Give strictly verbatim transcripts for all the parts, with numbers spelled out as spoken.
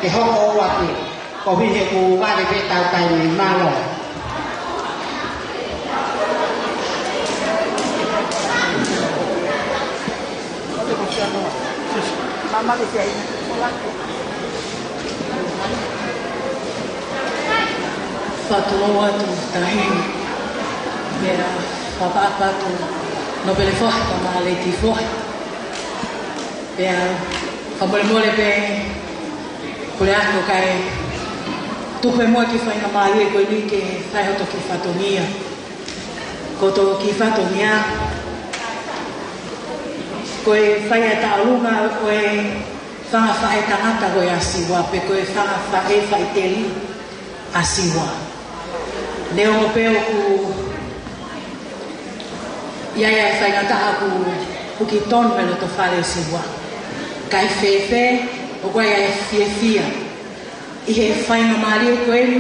Ke hoko ua pē, koeʻuhi he kuo vale pē ʻetau taimi, mālō. Fakatulou atu tahi, pea fakaʻapaʻapa atu Nōpele Foha, Tamāleti Foha. Pea fakamolemole pē Puleako kae tuku pē muʻa e kiʻi faingamālie ko eni ke fai hoto kiʻi fatongia. Ko hoto kiʻi fatongia, ko e fai ʻa e tauʻolunga ʻo e fanga faʻē tangata ko ē ʻa Siua, pe ko e fanga faʻē faʻiteliha ʻa Siua. Neongo pē ʻoku ʻi ai ʻa e faingataʻa ʻoku, ʻoku puke tonu mei loto fale ʻo Siua, kae fēfē ʻoku ʻi ai ʻa e fiefia ʻi he faingamālie ko eni,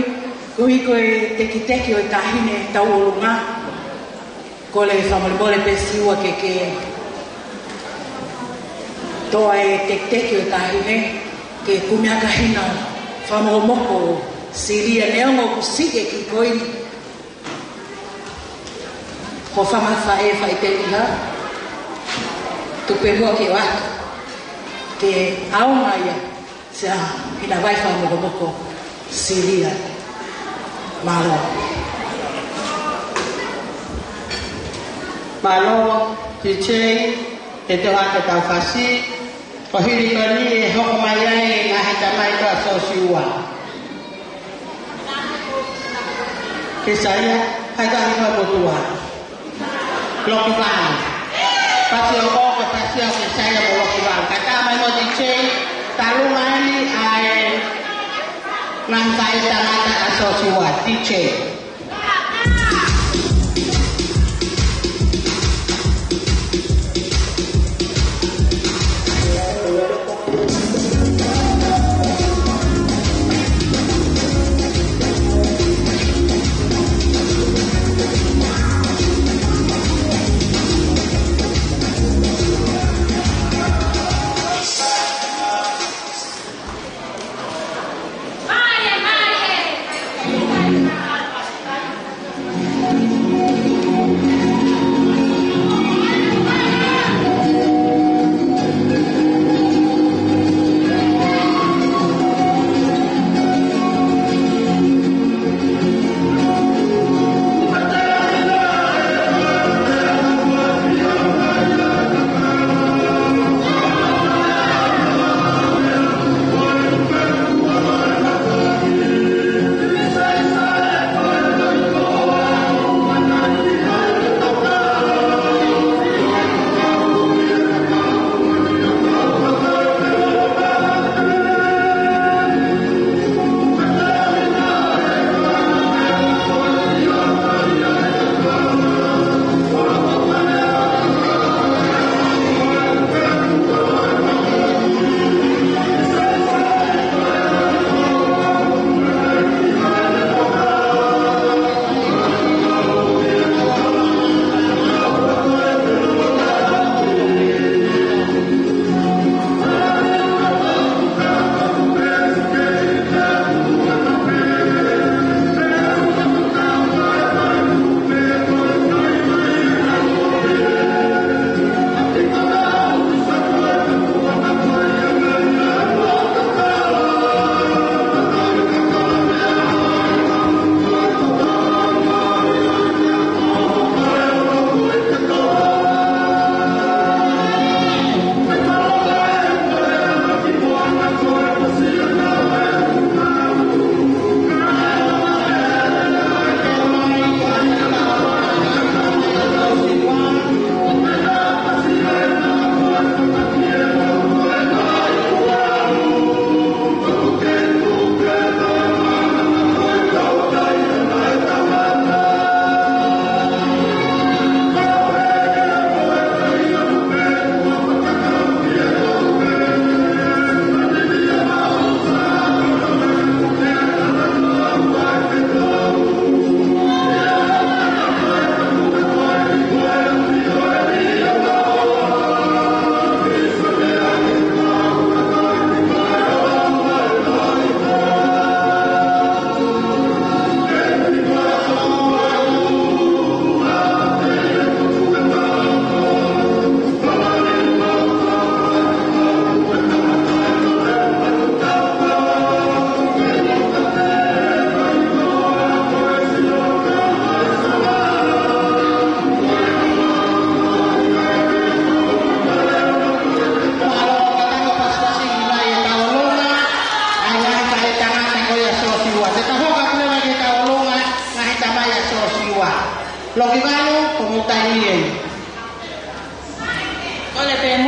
koeʻuhi ko e tekiteki ʻo e taʻahine tauʻolunga. Kole fakamolemole pē Siua ke ke toʻo e tekiteki ʻo e taʻahine ke kumi ʻaki ha hina fakamokomoko silia, neongo ʻoku siʻi e kiʻi koini ko e fanga faʻē faʻiteliha. Tuku pē muʻa ke ʻoatu ke ʻaonga ia ki ha hina vai fakamokomoko silia. Mālō. Mālō, D J, ke toe ʻoatu ʻetau fasi. Ko e hili ko eni ʻe hoko mai ai e ngaahi tamai ko ē ʻa Siua. Kesaia, hai ka ni ka motua. Loki Vang. Pasi ʻo ko, ko pasi ʻo Kesaia mo Loki Vang. Kae tā mai mo D J, talu mai ni ʻa e ngaahi faʻē tangata ʻa Siua, D J.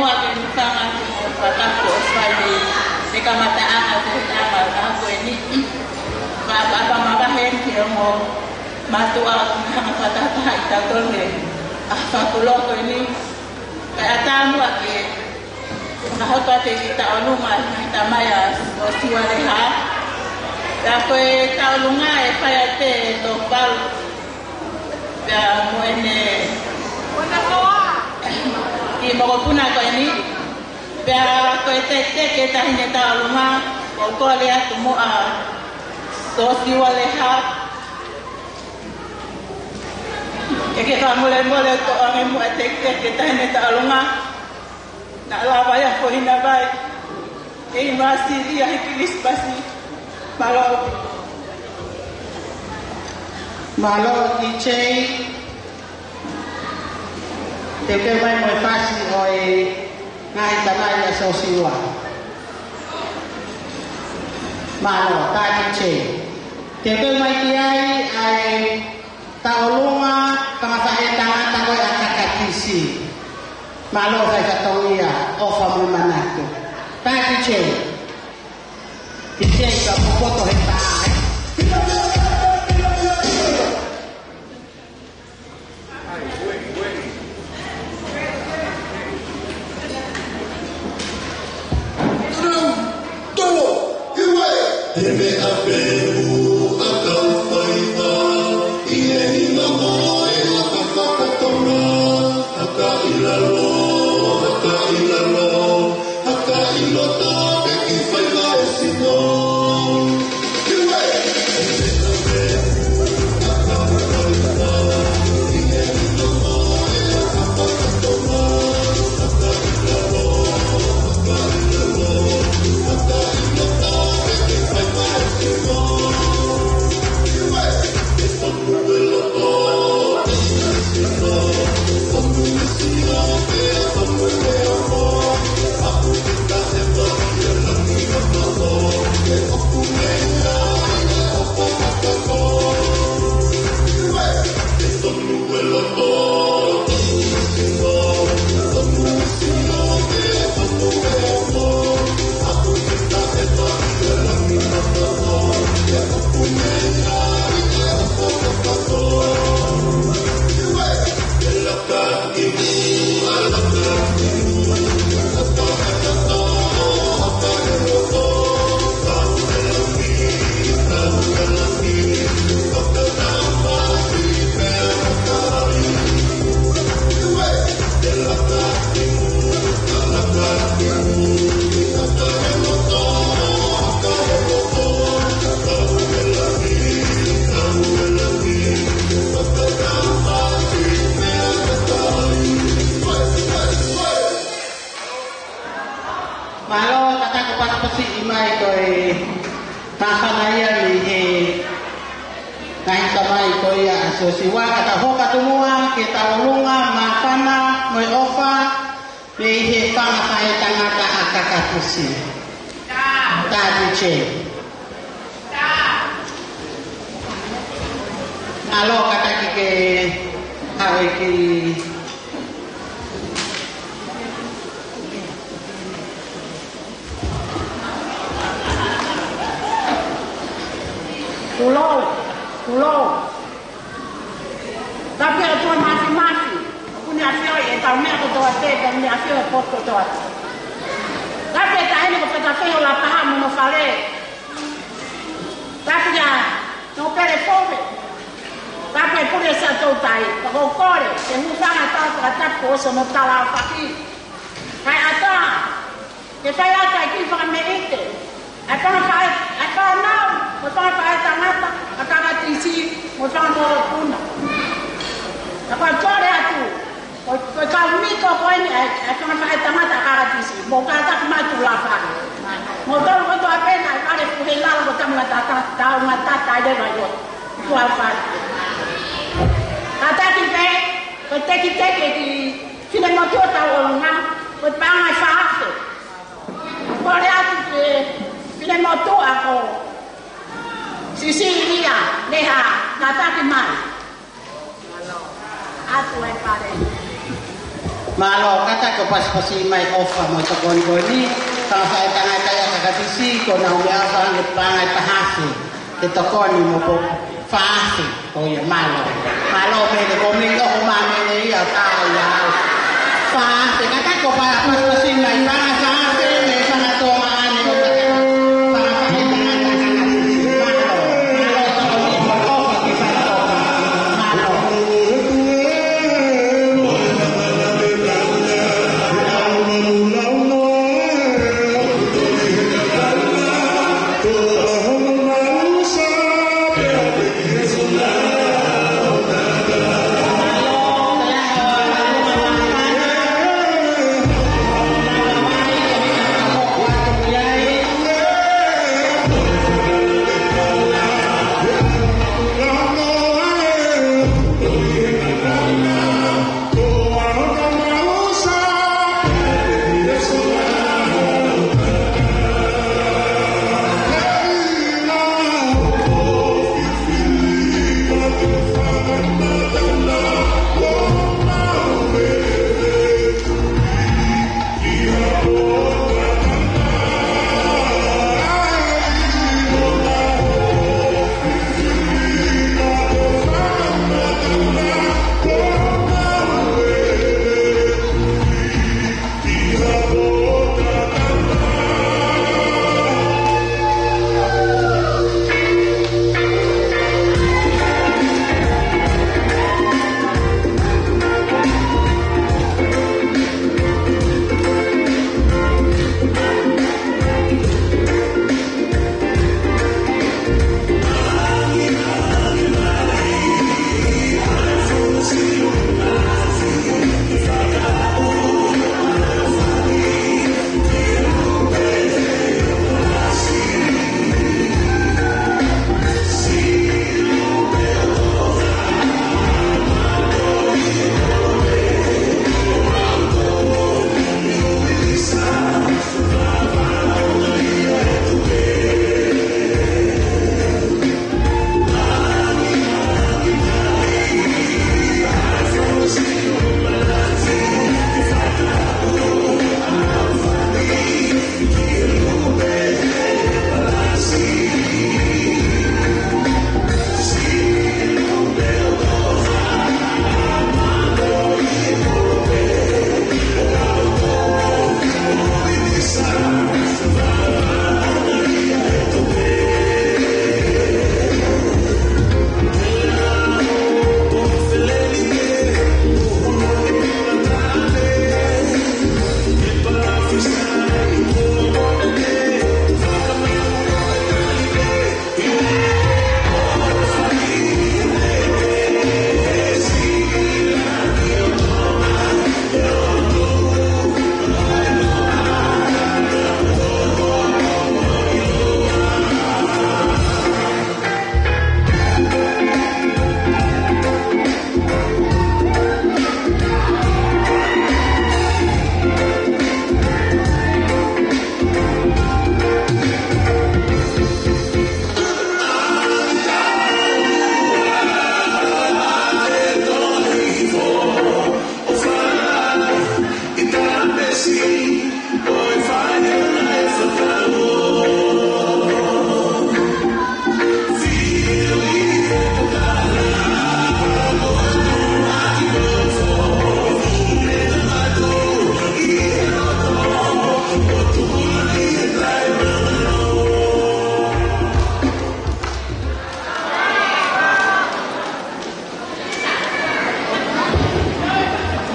Ke nukanga ki mo fakaku o fai ni, te kamata anga te tama ka ko eni. Ka, ka, ka mavahe ki mo mātuʻa hanga fakataha ʻi tautolu he ʻaho fakulo ko eni. Ka ʻatā muʻa ke fakahoto atu ʻi taʻolunga ʻa e tamai ʻa Siosiua Leha. Ka ko e taʻolunga ʻe fai ʻe Tōpalu. Pea mo ʻene kiʻi mokopuna ko eni. Pea ko e teketeke taʻahine taʻolunga, ʻoku ou kole atu muʻa Siosiua Leha ke ke fakamolemole ʻo toʻo ange muʻa e teketeke taʻahine taʻolunga. Naʻa lava ia ko hina vai. ʻEi, māsiʻi ia he Kilisipasi. Mālō. Mālō, D J. Te u kei mai mo e fasi ʻo e ngaahi tamai ʻa Siosiua. Mālō, tā D J. Te u kei mai ki ai ʻa e taʻolunga, tangata ʻe tangata ko e ʻa Kakatisi. Mālō fai fatongia, ʻofa mo e manatu. Tā D J. D J ka popoto he tā. Mālō, kātaki pasipasi ʻi mai ko e māfana ia mei he ngaahi tamai ko ia ʻa Siosiua, ka tau hoko atu muʻa ki he taʻolunga māfana mo e ʻofa mei he fanga faʻētangata ʻa Kakatisi. Tā D J. Mālō, kātaki ke haʻu e kiʻi Kulou, kulou. Tapu ʻOtua Māfimafi, ʻoku ne ʻafioʻi ʻetau meʻa kotoa pē, pea ne ʻafio he potu kotoa pē. Tapu e taʻahine ko Fetafehi ʻo Lapaha mo hono fale. Tapu ia Nōpele Fove. Tapu e pule ʻa Siaʻatoutai, ka ʻoku ou kole ke hūfanga ʻetau fakatapu ʻosi hono tala ʻo faki. Kae ʻatā ke fai atu e kiʻi fakameʻite ʻa e fanga faʻē, ʻa e fānau, mo e fanga faʻētangata ʻa Kakatisi, mo e fanga mokopuna. Ka ko e kole atu, ko, ko e kau miko ko eni ʻa e, ʻa e fanga faʻētangata ʻa Kakatisi, mou kātaki mai tuʻu Lapaha. Mou tolo kotoa pē naʻe fale fuhe lala ko Taungatata, Taungatata ʻi leva ʻi loto. Tuʻu Lapaha. Kātaki pē, ko e teketeke ki Finemotuʻa Tauʻolunga, ko e paʻanga ʻe fā afe. Kole atu ki he Finemotuʻa ko Sisilia Leha, kātaki mai. ʻAtu e fale. Mālō, kātaki ʻo pasipasi mai ʻofa mo e tokoni ko eni. Tau fai tangata ia kakatisi, ko nau meʻa fanga paʻanga ʻe taha afe. Ke tokoni mo e faafe, ʻo ia mālō. Mālō Mele, ko Mele ʻoku mā Mele ia, tā ia. Faafe, kātaki ʻo pa-, pasipasi mai, fanga faafe, mei fanga Tonga ʻa eni ʻo tā. Faafe, kātaki ʻo kakatisi. Mālō, mālō, tokoni mo e ʻofa ki fanga Tonga.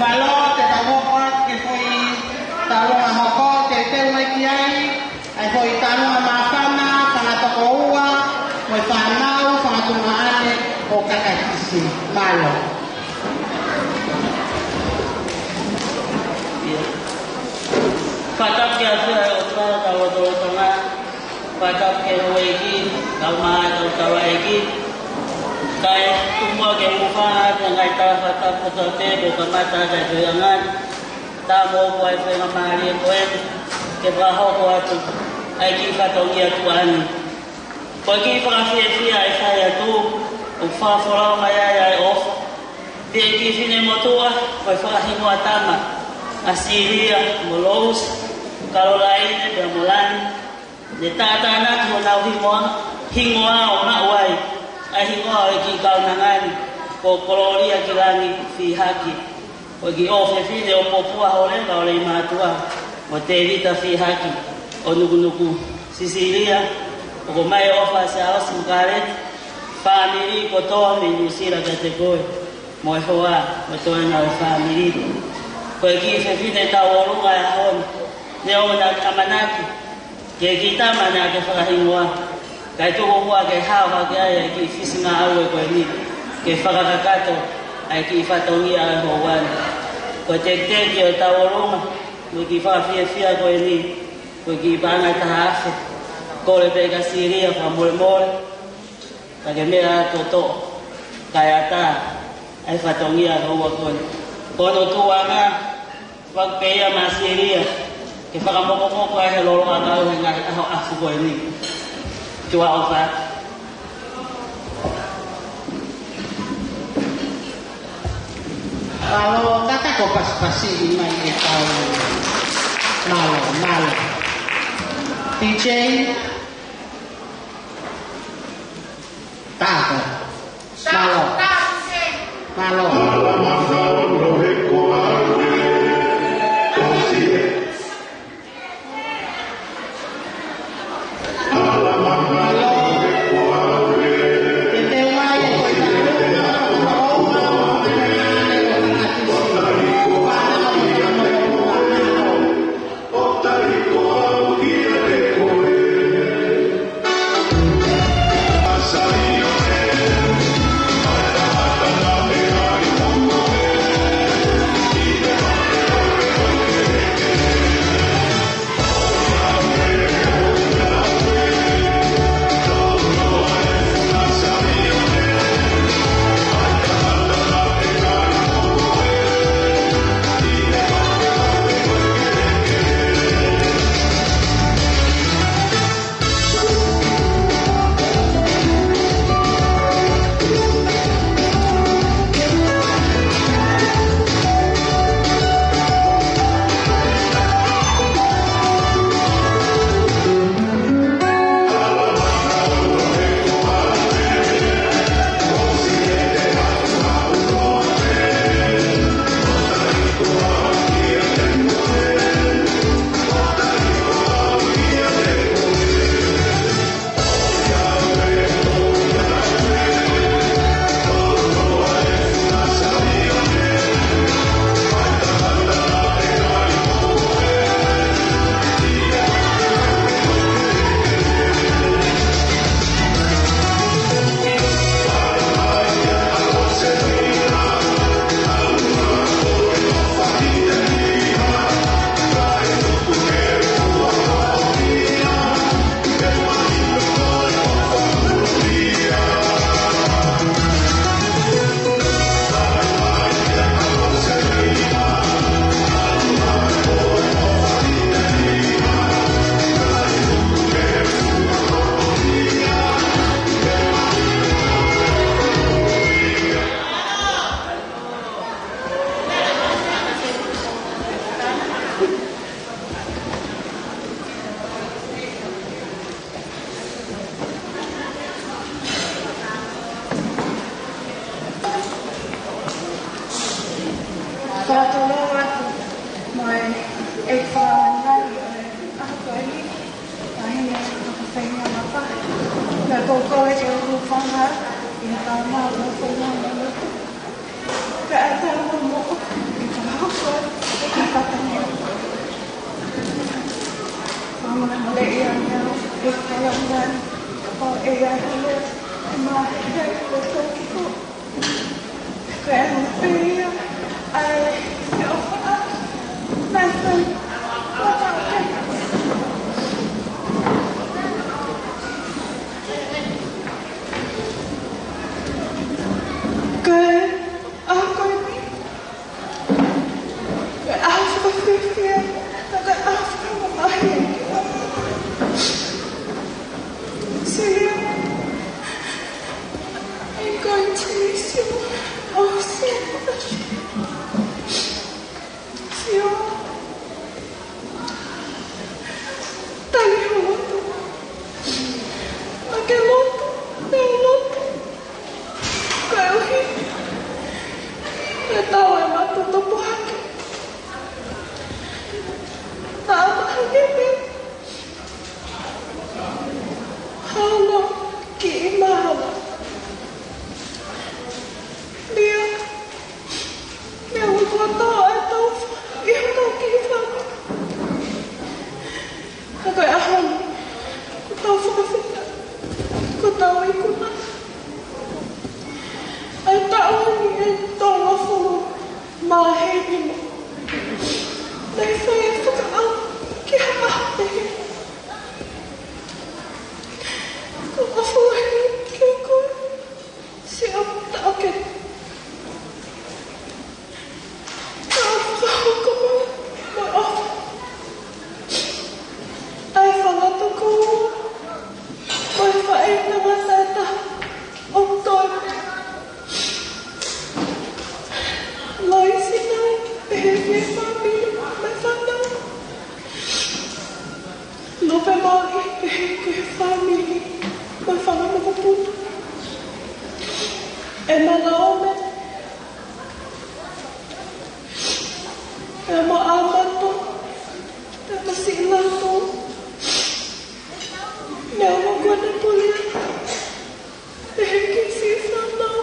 Mālō. Mālō, te tau hoko atu ki he foʻi taulōnga hoko, teuteu mai ki ai ʻa e foʻi taulōnga māfana, fanga tokoua, mo e fānau, fanga tuongaʻane ʻo Kakatisi. Mālō. Fakatapu ki he ʻOtua ʻi he ʻOtua, tau ʻOtua Tonga. Fakatapu ki he houʻeiki, kae ʻumaʻā e kau taulaʻeiki. Kae tuku muʻa ke u hūfanga atu he ngaahi tala fakatapu kotoa pē kuo kamata ʻaki ʻa e feohi ʻanga ni. Tau mou ko e feinga mālie ko eni ke fakahoko atu ʻa e kiʻi fatongia tuʻa ni. Ko e kiʻi fakafiefia ʻa e fai atu, ʻoku fakafolau mai ai ʻa e ʻofa. Pea kiʻi finemotuʻa, ko e fakahingoa tama. ʻa Silia mo Lous, Kalolaine pea mo Lani, ne tātānaki honau hingoa, hingoa ʻo maʻu ai ʻa e hingoa ʻo e kiʻi kaunanga ni ko Kolōlia ki Langi Fihaki. Ko e kiʻi ʻofefine ʻo Popua Holeva ʻo Leimātuʻa, mo Tēvita Fihaki ʻo Nukunuku Sisilia, ʻoku ʻomai ʻofa ʻa Siaosi mo Kaleti, fāmili kotoa mei Nuʻusila kiate koe mo e hoa mo e toenga ʻo e fāmili. Ko e kiʻi fefine tauʻolunga ʻo e ʻaho ni, neongo naʻa ke ʻamanaki ki he kiʻi tama naʻa ke fakahingoa, kae tuku muʻa ke hao hake ai ʻa e kiʻi fisi ngāue ko eni ke fakakakato ʻa e kiʻi fatongia ʻo e houa ni. Ko e tekiteki ʻo e tauʻolunga mo e kiʻi fakafiefia ko eni, ko e kiʻi paʻanga ʻe taha afe, kole pē kia Silia fakamolemole, ka ke meʻa atu ʻo toʻo kae ʻatā ʻa e fatongia ʻo e houa ko eni. Ko hono tuʻuʻanga, ʻoku pehē ʻa Silia ke fakamokomoko ʻa e lolo ʻakau he ngaahi ʻaho ʻafu ko eni. Tuʻa ʻofa. Mālō, tata ko pasipasi i mai e kau. Mālō, mālō. D J. Tāko. Mālō. Mālō. Fakalotolahi atu mo e ʻEiki Fakalangi ʻo e ʻaho ko eni, Taʻahine Fakafehinga Mapa. Pea ʻoku ou kole ke u hūfanga ʻi he tama ʻo e fenua mo e lotu. Pea ʻatā mo moʻo ʻi he fakahoko ʻi he fatongia. Fakamolemole ia meʻa ʻe kalaungan, ʻo ʻe ia hale, ʻe ma he ʻe tō ki ko. Pea ʻe ma pē ia, ʻa e ʻofa, ma e fai, ma e fai. Ko e ʻaho ko eni, ko e ʻaho fakafiefia, ka ko e ʻaho fakamamahi. Silia, Pea mo Naomi, pea mo ʻAmato, pea mo Siʻilato, pea mo Kuanapulia, pea ki he siʻi fānau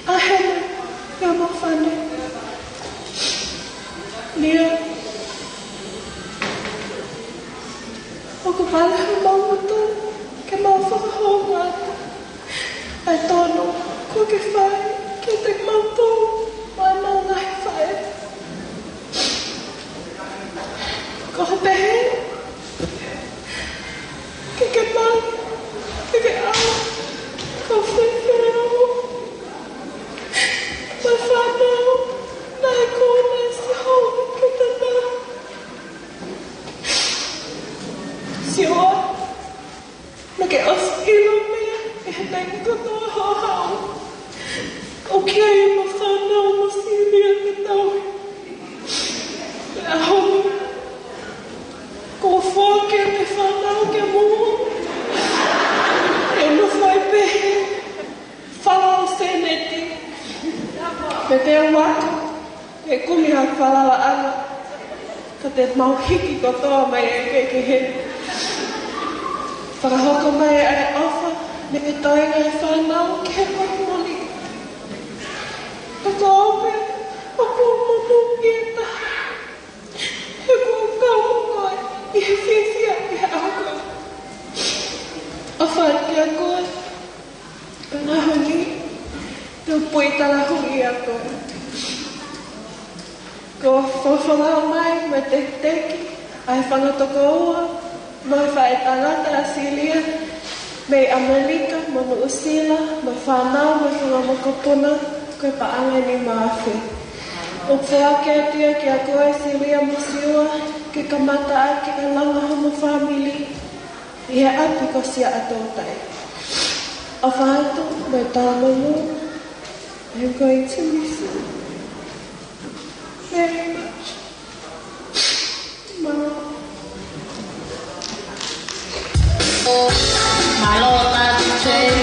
ʻa Hena, pea mo Fane. Nia, ʻoku pehē ʻemau loto ke mau fakahounga atu ʻa e tonu kuo ke fai kiate kimautolu mo ʻemau ngaahi faʻē. Ko hoʻo pehē ke ke mai, ke ke ʻalu, kau fēfē au mo e fānau naʻe kole siʻi hounga ke tatā. Sio, naʻa ke ʻosi ʻilo meʻa ʻi he taimi kotoa hoʻo haʻu. ʻOku ʻi ai ʻema fānau mo Silia ke tauhi. Pea ʻaho ni, kuo foaki ʻe he fānau ke mou ō ʻo nofo ai pē he fala ʻo Seneti. Pea te u ako, ʻe kumi ha falalaʻanga, ka te mau hiki kotoa mai ʻa e kehekehe. Fakahoko mai ʻa e ʻofa mei he toenga ʻo e fānau ki he fakamoʻoni. Ka ko au pē ʻoku ou monūʻia taha, he kuo u kau mo koe ʻi he fiefia ʻi he ʻaho ko ē. ʻOfa atu kiate koe, pea ʻaho ni, te u puʻi talahuʻi ʻa koe. Kuo fofonga mai mo e tekiteki ʻa e fanga tokoua mo e faʻētangata ʻa Silia mei ʻAmelika mo Nuʻusila, mo e fānau mo e fanga mokopuna, ko e paʻanga ʻe nima afe. ʻOku foaki atu ia kiate koe Silia mo Siua, ke kamata ʻaki ʻa e langa homo fāmili ʻi he ʻapi ko Siaʻatoutai. ʻOfa atu mo e talamonū, I'm going to miss you very much. Mālō. Mālō, Tati Jay.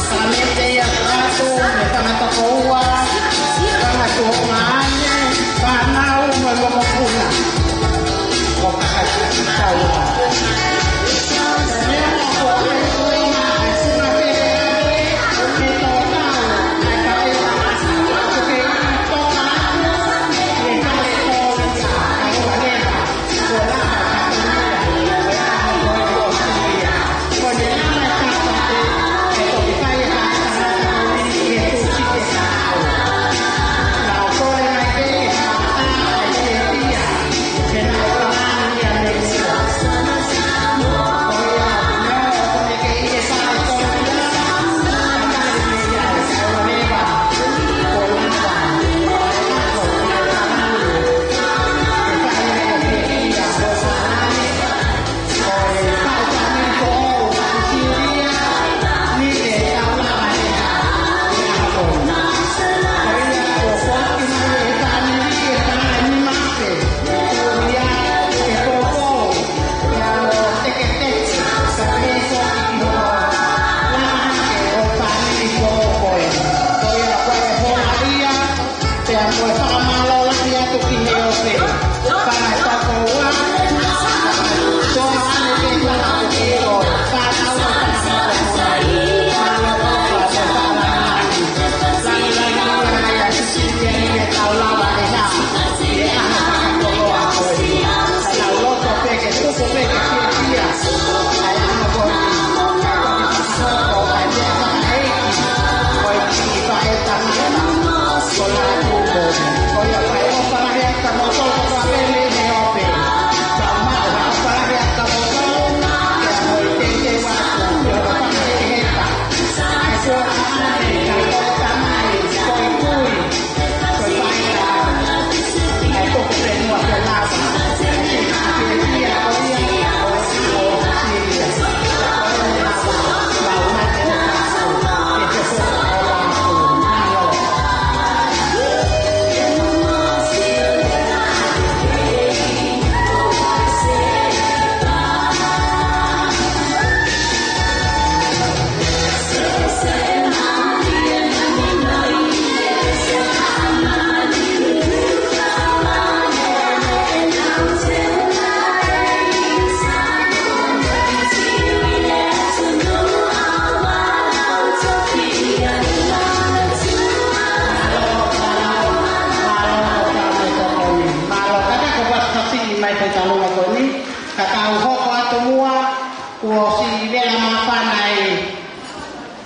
Salamete atu kiate koe mo e fanga tokoua, fanga tuongaʻane, fānau mo e mokopuna. Ko Kakatau.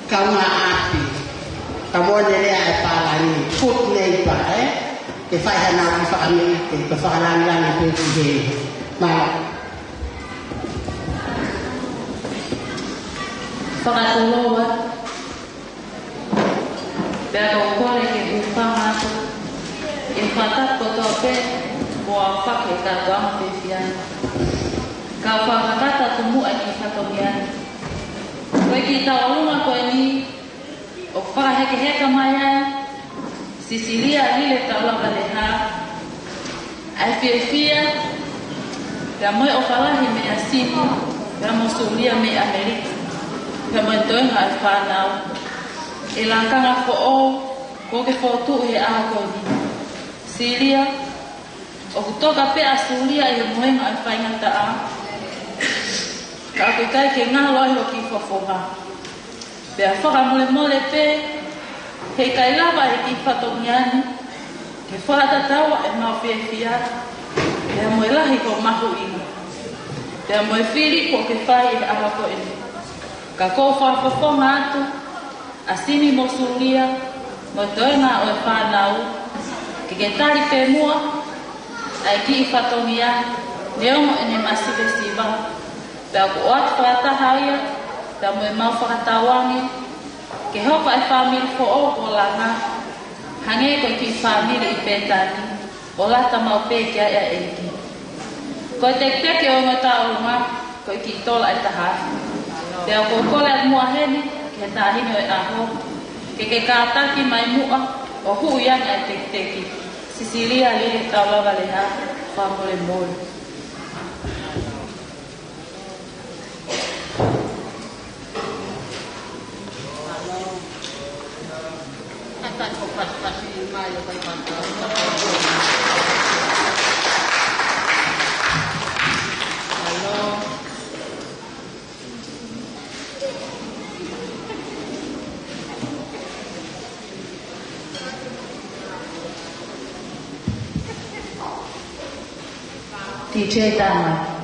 Kaungāʻapi, ka mo e lea ʻa e pālangi, good neighbor, ē? Ke fai hano kiʻi fakameʻite, ke fakalāngilangi pē ki he. Mālō. Fakatulou atu. Pea ʻoku ou kole ke u hūfanga atu ʻi he fakatapu kotoa pē kuo aofaki ʻi he kātoanga fiefia ni. Ka u fakakakato atu muʻa e kiʻi fatongia ni. Ko e kiʻi tauʻolunga ko eni, ʻoku fakahekeheka mai ai Sisilia Lile Taulava Lehā ʻa e fiefia, pea mo e ʻofa lahi meia Sini, pea mo Sulia mei ʻAmelika, pea mo e toenga ʻo e fānau, ʻi he lakanga foʻou kuo ke fokotuʻu he ʻaho ko eni. Silia, ʻoku toka pē ʻa Sulia ʻi he mohenga ʻo e faingataʻa, ka ʻoku ʻikai ke ngalo ai hoʻo kiʻi fofonga. Pea fakamolemole pē, heʻikai lava ʻe he kiʻi fatongia ni ke fakatataua ʻemau fiefia, pea mo e lahi hoʻo mahuʻinga, pea mo e fili kuo ke fai ʻi he ʻaho ko eni. Ka ʻoku ou fakafofonga atu ʻa Sini mo Sulia, mo e toenga ʻo e fānau, ke ke tali pē muʻa ʻa e kiʻi fatongia, neongo ʻene masivesiva, pea ʻoku ʻoatu fakataha ia, pea mo ʻemau fakatauange ke hoko ʻa e fāmili foʻou ʻo Langa, hangē ko e kiʻi fāmili ʻi Pētani, ʻo lata maʻu pē ki ai ʻa e ʻEiki. Ko e tekiteki ʻo e ongo tauʻolunga, ko e kiʻi tola ʻe taha afe. Pea ʻoku ou kole atu muʻa heni ki he taʻahine ʻo e ʻaho, ke ke kātaki mai muʻa ʻo huʻi ange ʻa e tekiteki. Sisilia Lile Taulava Lehā, fakamolemole. D J Tama.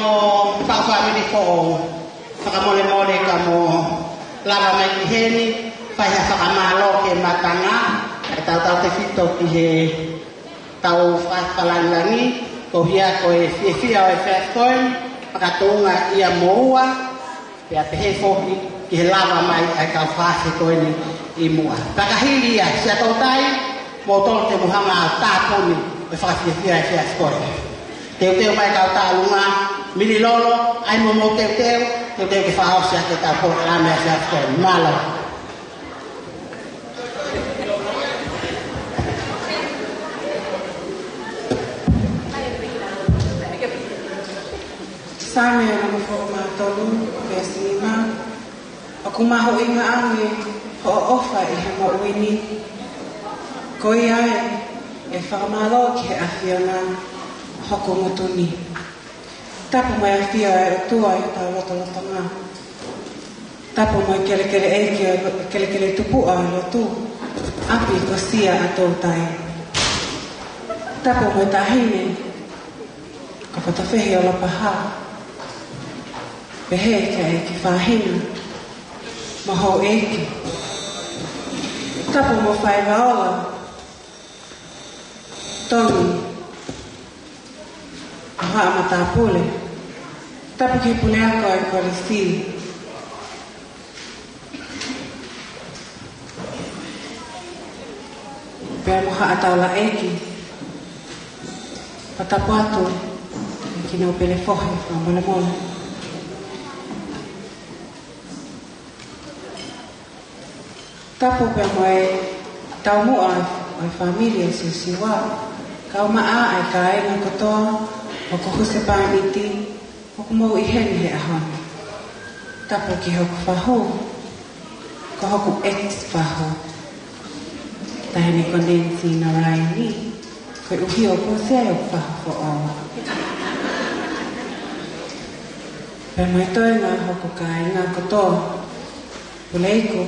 ʻo fakafāmili foʻou, fakamolemole ka mou lava mai ki heni, fai ha fakamālō ki he Matanga, kae tautautefito ki he tau fakalāngilangi, ko ia ko e fiefia ʻo e efiafi ko eni, fakatouʻosi ia moua, pea pehē foki ki he lava mai ʻa e kau fāmili ko eni ʻi muʻa. Ka ka hili ia, Siaʻatoutai, mou tolu te mou hanga ʻo tāpuni ʻa e fakafiefia ʻo e efiafi ko eni. Teuteu mai kau tālunga, Mililolo, ʻai mo mou teuteu, teuteu ke fakaʻosi ʻaki ʻetau polokalama ʻo e efiafi ko eni. Mālō. Saame ʻuluaki mā tolu, veesi nima. ʻOku mahuʻinga ange hoʻo ʻofa ʻi he moʻui ni. Ko ia ai, ʻe fakamālō ki he ʻAfiona hoku ngutu ni. Tapu mo e ʻafio ʻa e ʻOtua ʻi hotau lotolotonga. Tapu mo e kelekele ʻeiki ʻo e lo-, kelekele tupuʻa ʻo e lotu, ʻapi ko Siaʻatoutai. Tapu mo e taʻahine ko Fatafehi ʻo Lapaha. Pehē ki he ʻeiki Fahina mo houʻeiki. Tapu mo Faivaola, Tongi, mo haʻa matāpule. Tapu ki he puleako ʻo e kolisi. Pea mo haʻa taulaʻeiki. Fakatapu atu ki he kau pele fohe, fakamolemole. Tapu pea mo e taumuʻa ʻo e fāmili ʻo Siosiua, kau maʻa ʻa e kāinga kotoa ʻoku husepāniti, ʻoku mou ʻi heni he ʻaho ni. Tapu ki hoku fahu, ko hoku ex fahu. Taʻahine ko Nancy Naraini, koeʻuhi ʻoku ou sea ʻi hoku fahu foʻou. Pea mo e toenga hoku kāinga kotoa, Puleiku,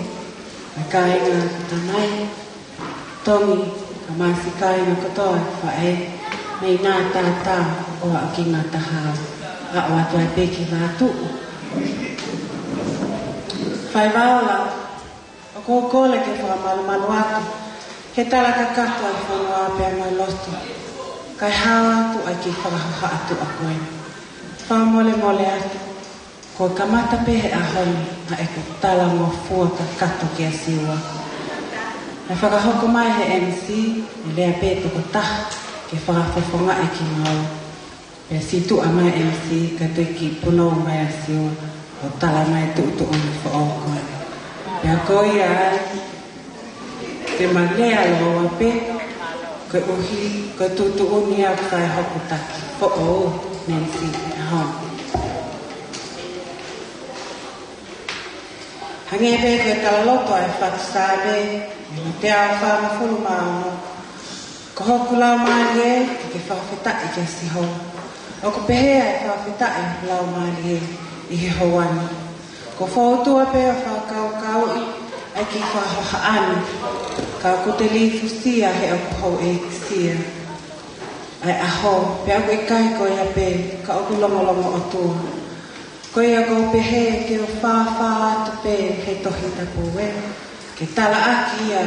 ʻa e kāinga ko Tamai, Tongi, ka māsi kāinga kotoa ʻa e faʻē, mei nā tātā ʻo aʻu ki ngataha, aʻu atu ai pē ki Vātuʻu. Faivaola, ʻoku ou kole ke fakamalumalu atu, he tala kakato ʻa e fonua pea mo e lotu, kae hao atu ʻa e kiʻi fakahohaʻa tuʻa ko ē. Fakamolemole atu, kuo kamata pē he ʻaho ni ʻa ʻeku talangofua kakato kia Siua. Naʻe fakahoko mai he M C, ʻe lea pē tokotaha ke fakafofongaʻi kimaua. Pea situʻa mai M C, kae toe kiʻi punou mai ʻa Siua, ʻo tala mai tuʻutuʻuni foʻou ko ē. Pea ko ia ai, te ma lea lōua pē, koeʻuhi ko e tuʻutuʻuni ʻoku fai hoku taki foʻou, M C, he ʻaho ni. Hangē pē ko e talaloto ʻa e fatu Saame, ʻi he teau fāngofulu mā ono. Ko hoku laumālie, ke ke fakafetaʻi kia Sihova. ʻOku pehē ʻa e fakafetaʻi ʻa e laumālie ʻi he houa ni. Ko e fōtunga pē ʻo e fakakaukauʻi ʻa e kiʻi fakahohaʻa ni, ka ʻoku te lifusia he ʻoku houʻeikisia ʻa e ʻaho, pea ʻoku ʻikai ko ia pē, ka ʻoku longolongo ʻOtua. Ko ia ʻoku ou pehē ke u fāfā atu pē he Tohi Tapu ē, ke talaʻaki ia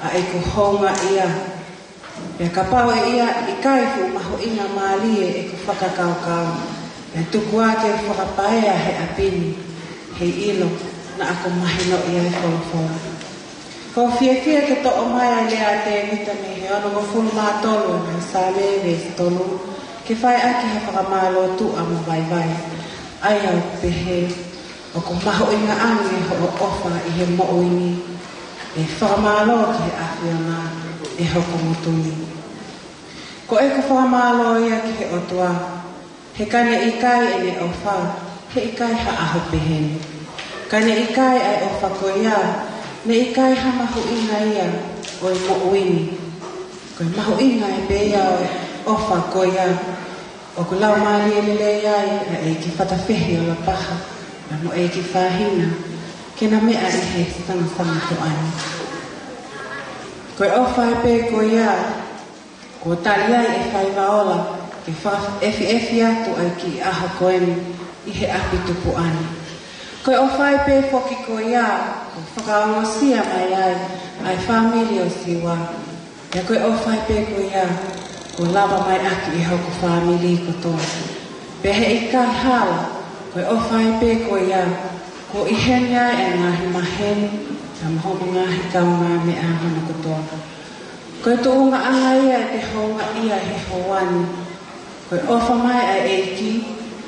ʻa ʻeku houngaʻia. Pea kapau ʻe ʻikai fuʻu mahuʻingamālie ʻeku fakakaukau, pea tuku ā ke u fakapaea he ʻapi ni, heiʻilo naʻa ku mahinoʻi ʻa e folofola. ʻOku ou fiefia ke toʻo mai ʻa e lea ʻa Tēvita mei he onongofulu mā tolu ʻo e Saame, veesi tolu, ke fai ʻaki ha fakamālō tuʻa mo vaivai. ʻA ia ʻoku pehē, ʻoku mahuʻinga ange hoʻo ʻofa ʻi he moʻui ni. ʻE fakamālō ki he ʻAfiona ʻe hoku ngutu ni. Ko ʻeku fakamālō ia ki he ʻOtua, he ka ne ʻikai ʻene ʻofa, he ʻikai ha ʻaho pehē ni. Ka ne ʻikai ʻa e ʻofa ko ia, ne ʻikai ha mahuʻinga ia ʻo e moʻui ni. Ko e mahuʻinga ē pē ia ʻo e ʻofa ko ia, ʻoku laumālie lelei ai ʻa e ʻeiki Fatafehi ʻo Lapaha, pea mo e ʻeiki Fahina, ke na meʻa ʻi he sangasangato ʻa ni. Ko e ʻofa ē pē ko ia, kuo tali ai ʻe Faivaola, ke fakaʻefiʻefi atu ʻa e kiʻi ʻaho ko eni ʻi he ʻapi tupuʻa ni. Ko e ʻofa ai pē foki ko ia, kuo fakaongosia mai ai ʻa e fāmili ʻo Siua. Pea ko e ʻofa ai pē ko ia, kuo lava mai ʻaki ʻe hoku fāmili kotoa. Pea heʻikai hala, ko e ʻofa ai pē ko ia, kuo ʻi heni ai ʻa e ngaahi maheni, pea mo hono ngaahi kaungāmeʻa hono kotoa. Ko e tuʻungaʻanga ia ʻete houngaʻia he houa ni. Ko e ʻofa mai ʻa e ʻEiki,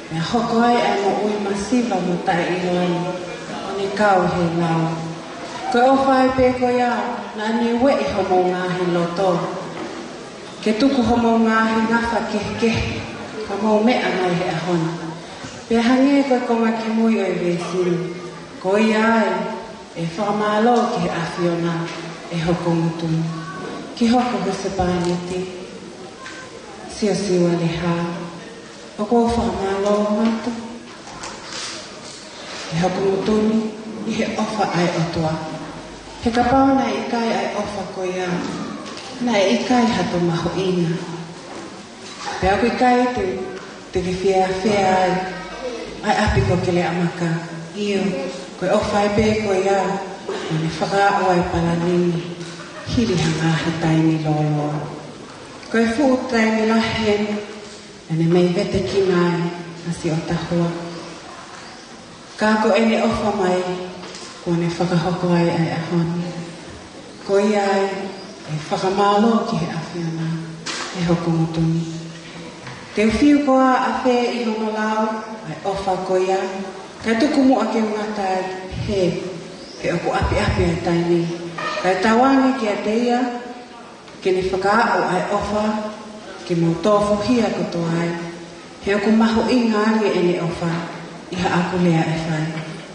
pea hoko ai ʻa e moʻui masiva mo taʻeʻiloa ni, ʻo ne kau he lao. Ko e ʻofa ai pē ko ia, naʻa ne ueʻi homou ngaahi loto, ke tuku homou ngaahi ngafa kehekehe, ka mou meʻa mai he ʻaho ni. Pea hangē ko e konga kimui ʻo e veesi ni, ko ia ai, ʻe fakamālō ki he ʻAfiona, ʻe hoku ngutu ni. Ki hoku husepāniti, Siosiua Lehā, ʻoku ou fakamālō atu, ʻe hoku ngutu ni, ʻi he ʻofa ʻa e ʻOtua. He kapau naʻe ʻikai ʻa e ʻofa ko ia, naʻe ʻikai hato mahuʻinga. Pea ʻoku ʻikai te, te ke fiefia ai ʻa e ʻapi ko Keleʻamaka. ʻIo, ko e ʻofa ai pē ko ia, ʻo ne fakaaʻu ʻa e palani ni, hili ha ngaahi taimi lōloa. Ko e fuʻu taimi lahi eni, ʻene mei vetekina ai ʻa Siotahua. Ka ko ʻene ʻofa mai, kuo ne fakahoko ai ʻa e ʻaho ni. Ko ia ai, ʻe fakamālō ki he ʻAfiona, ʻe hoku ngutu ni. Te u fiu koā ʻafē ʻi hono lau ʻa e ʻofa ko ia, kae tuku muʻa ke u ngata ai, he, he ʻoku ʻapiʻapi ʻa e taimi. Kae tauange kiate ia, ke ne fakaaʻu ʻa e ʻofa, ke mou tofuhia kotoa ai. He ʻoku mahuʻinga ange ʻene ʻofa ʻi haʻaku lea ʻe fai.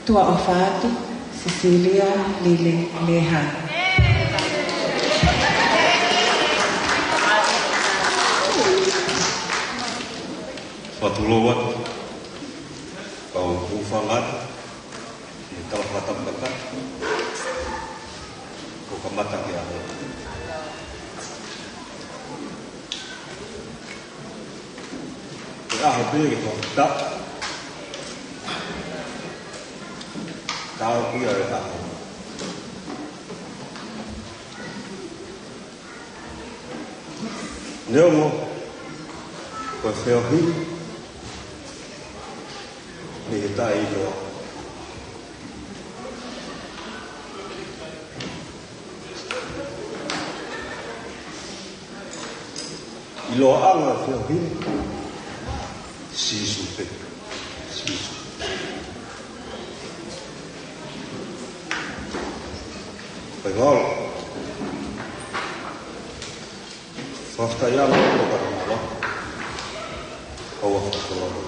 Tuʻa ʻofa atu, Sisilia Lile Lehā. Fakatulou atu, kau hūfanga atu, ʻi he tala fakatapu kakato, ʻo kamata ki he ʻaho. Ko e ʻaho pē ke fakatapu. Tau ia e ʻaho. Neongo, ko e feohi, ʻi he taʻeʻiloa. ʻIloa ʻa e feohi, Sīsū pē, Sīsū. Pea ngalo. Fakafetaʻi ʻaupito ka mala. Kau fakatolonga.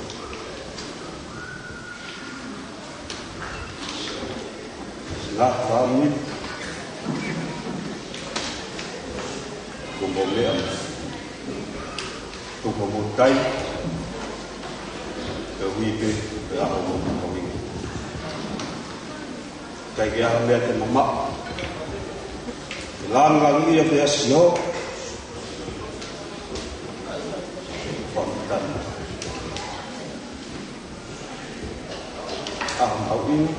Ngaahi fāmili. Ko mo meʻa. Ko mo tai. Ke ui pē, pea ʻaho mo mo ui. ʻIkai ke ʻi ai ha meʻa te mamaʻo. Ke langa ia pea sio. Fakatana. ʻA mau inu.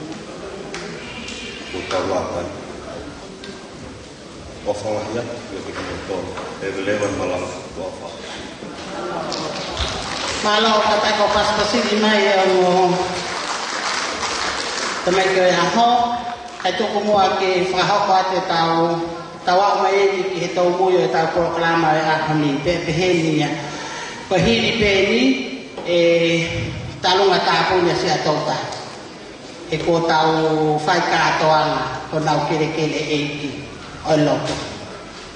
Ko tau lātai. ʻOfa lahi atu ia ke kimoutolu. Leveleva e malanga. ʻOfa. Mālō, ka tai ko pasipasili mai ʻa e ongo tamaiki ʻo e ʻaho. Kae tuku muʻa ke fakahoko atu ʻetau, tau aʻu mai eni ki he tau mui ʻo ʻetau polokalama ʻo e ʻaho ni, pea pehē ni ia. Ko e hili pē eni, ʻe tālunga tāpuni ʻa Siaʻatoutai. He kuo tau fai kātoanga, ko ʻenau kelekele ʻeiki ʻo e lotu.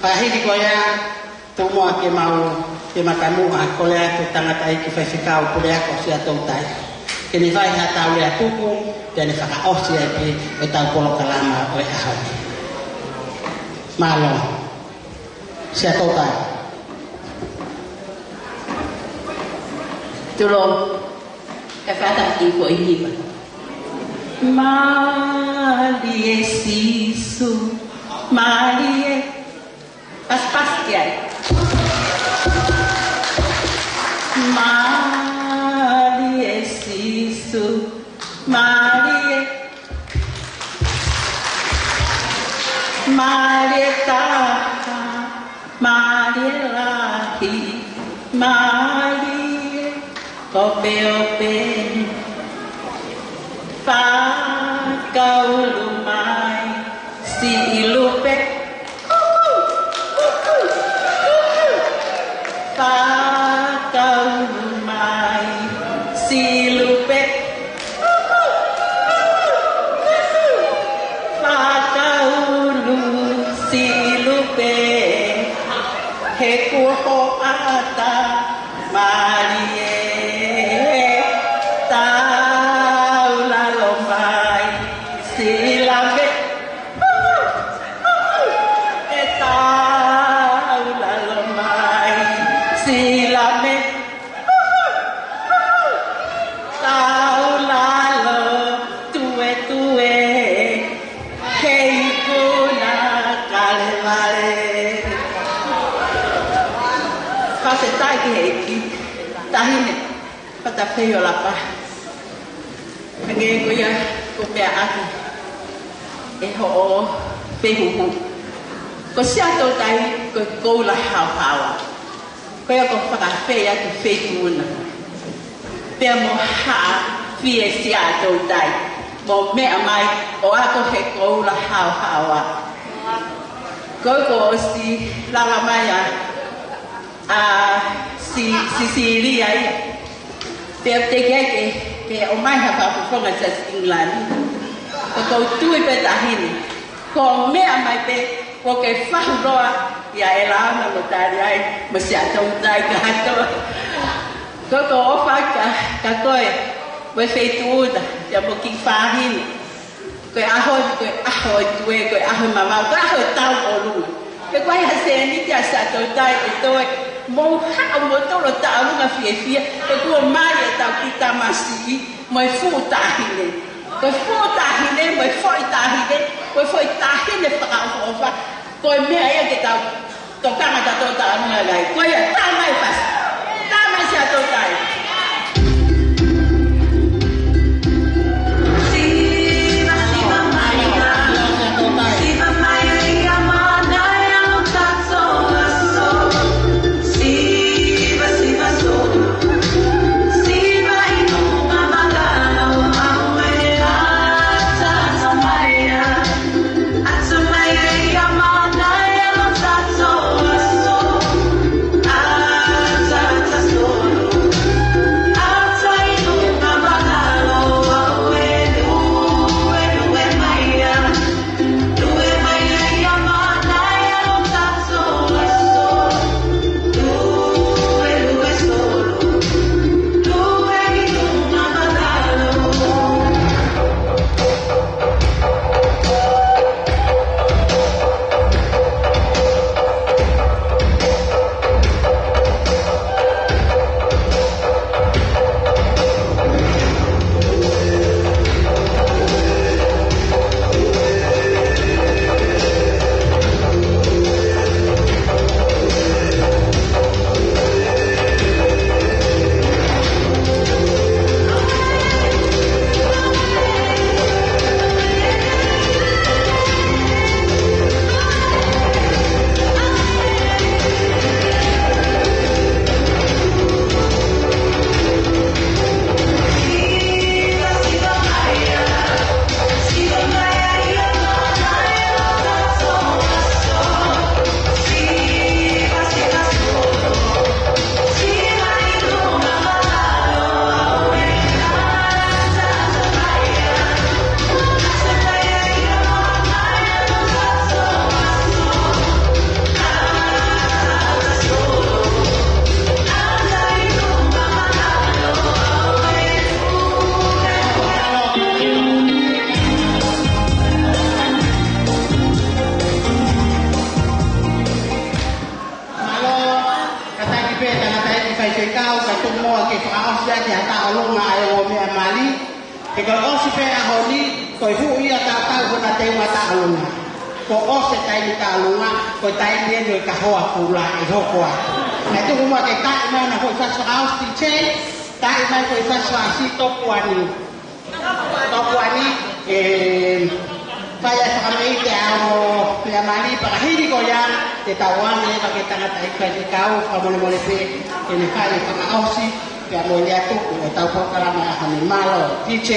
Pea hili ko ia, tuku muʻa ke mau, ke matamuʻa, kole atu tangataʻeiki faifekau puleako Siaʻatoutai. Ke ne fai haʻatau lea tuku, pea ne fakaʻosi ai pē ʻetau polokalama ʻo e ʻaho ni. Mālō. Siaʻatoutai. Tulou. Kae fata ki ko i hiva. Mālie Sīsū, mālie. Pasipasi ki ai. Mālie Sīsū, mālie, mālie taha, mālie lahi, mālie opeope. Fakaulu mai, Siʻi Lupe. Fakaulu mai, Siʻi Lupe. Fakaulu, Siʻi Lupe. He kuo hoʻata mālie. Taulalo mai, Siʻi Lame. E taulalo mai, Siʻi Lame. Taulalo tuetue, he ikuna kalevale. Fakafetaʻi ki he ʻEiki. Taʻahine Fatafehi ʻo Lapa. Hangē ko ia ʻoku meʻa ʻaki ʻe hoʻo fehuhu. Ko Siaʻatoutai ko e koula haohaoa. Ko ia ʻoku fakafeʻiloaki feituʻu na. Pea mo Haʻa Fie Siaʻatoutai. Mo meʻa mai ʻo ako he koula haohaoa. Ko ia kuo ʻosi lava mai ʻa ʻa Si-, Sisilia ia. Pea teʻeki ai ke, ke ʻomai ha fakafofonga Church of England. Ko ʻeku tui pē taʻahine. Ko e meʻa mai pē, ko e fahu loa ia ʻe lava mo tali ai, mo Siaʻatoutai kātoa. Ko ʻeku ʻofa kia, kia koe, mo e feituʻu na, ia mo e kiʻi fāmili. Ko e ʻaho ni, ko e ʻaho e tue, ko e ʻaho e mavao, ko e ʻaho e tau ʻolunga. Pea ko e hā e sēniti ʻa Siaʻatoutai ʻe toe, mou haʻu mo tolo tau ʻolunga fiefia, he kuo mai ʻetau kiʻi tamasiʻi, mo e fuʻu taʻahine. Ko e fuʻu taʻahine, mo e foʻi taʻahine, ko e foʻi taʻahine fakaʻofoʻofa, ko e meʻa ia ke tau tokanga tautolu tau ʻolunga ai. Ko ia, tā mai Fasi. Tā mai Siaʻatoutai. Mālō, kātaki pē tangataʻeiki faifekau, kae tuku muʻa ke fakaʻosi ʻaki ha tau ʻolunga ʻa e ongo meʻa mali. He kuo ʻosi pē ʻaho ni, ko e fuʻu ia tautau ko ʻena teunga tau ʻolunga. Kuo ʻosi e taimi tau ʻolunga, ko e taimi eni ʻo e kahoa kula ʻe hoko atu. Kae tuku muʻa ke taaʻi mai ʻa e foʻi fasi fakaʻosi, T J. Taaʻi mai foʻi fasi fakaʻosi, Topuani. Topuani, ē, fai ʻa e fakameʻite ʻa e ongo lea mali, pea ka hili ko ia, te tau ʻoange leva ki he tangataʻeiki faifekau, fakamolemole pē, ke ne fai e fakaʻosi, pea mo e lea tuku ʻo ʻetau polokalama ʻaho ni. Mālō, T J.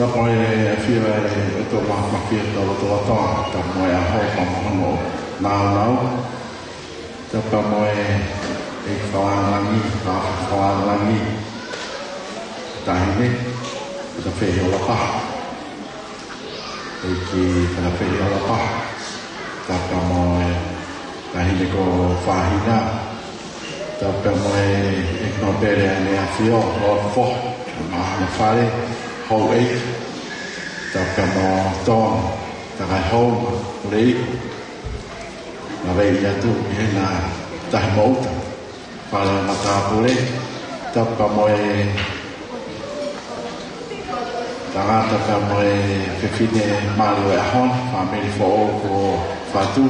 Tapu mo e ʻafio ʻa e ʻOtua Māfimafi ʻi hotau lotolotonga, tapu mo e ʻaho pea mo hono nāunau. Tapu mo e ʻEiki Fakalangilangi, Fakalangilangi, Taʻahine, Fakafeʻiholopā. ʻEiki Fakafeʻiholopā. Tapu mo e Taʻahine ko Fahina. Tapu mo e ʻEiki Nōpele ʻEne ʻAfio, Lord Foha, mo hono fale, Houʻeiki. Tapu mo Tonu, Takaihou, Leiku. Naʻe ʻi ai atu ʻi hena tahi mouta. Fale matāpule, tapu mo e tangata pea mo e fefine mali ʻo e ʻaho ni, fāmili foʻou ko Fatu,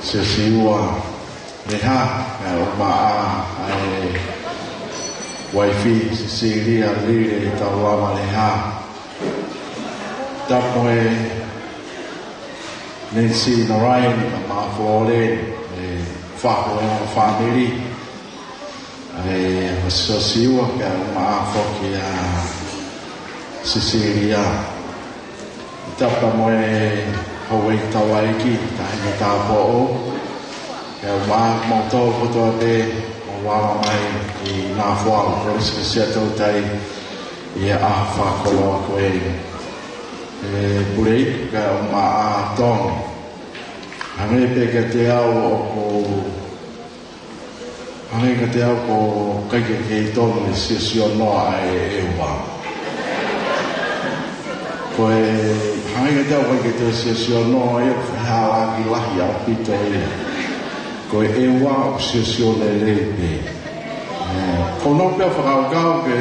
Siosiua Leha, ʻa e ʻumaʻā ʻa e uaifi Sisilia Lile Taulava Leha. Tapu mo e Nancy Narain, ʻa Mafolole, e fahu e ongo fāmili. ʻE, ʻo Siosiua, kae ʻumaʻā foki ʻa Sisilia. Tapa mo e houʻeiki taulaʻeiki, taʻahine tāupoʻou. Kae ʻumaʻā kimoutolu kotoa pē ʻoku ala mai ʻi Nafoa, Kolisi Siaʻatoutai, ʻi he ʻaho fakakoloa ko eni. ʻE, Puleiku kae ʻumaʻā Tongi. Hangē pē kiate au ʻoku Hangē kiate au ʻoku ʻikai ke kei tonu e Siosiua noa ʻa e ʻEua. Ko e, hangē kiate au ʻikai ke toe Siosiua noa ia, ko e fehālaaki lahi ʻaupito ia. Ko e ʻEua ʻoku siosio lelei pē. ʻE, ko hono pē fakakaukau ke,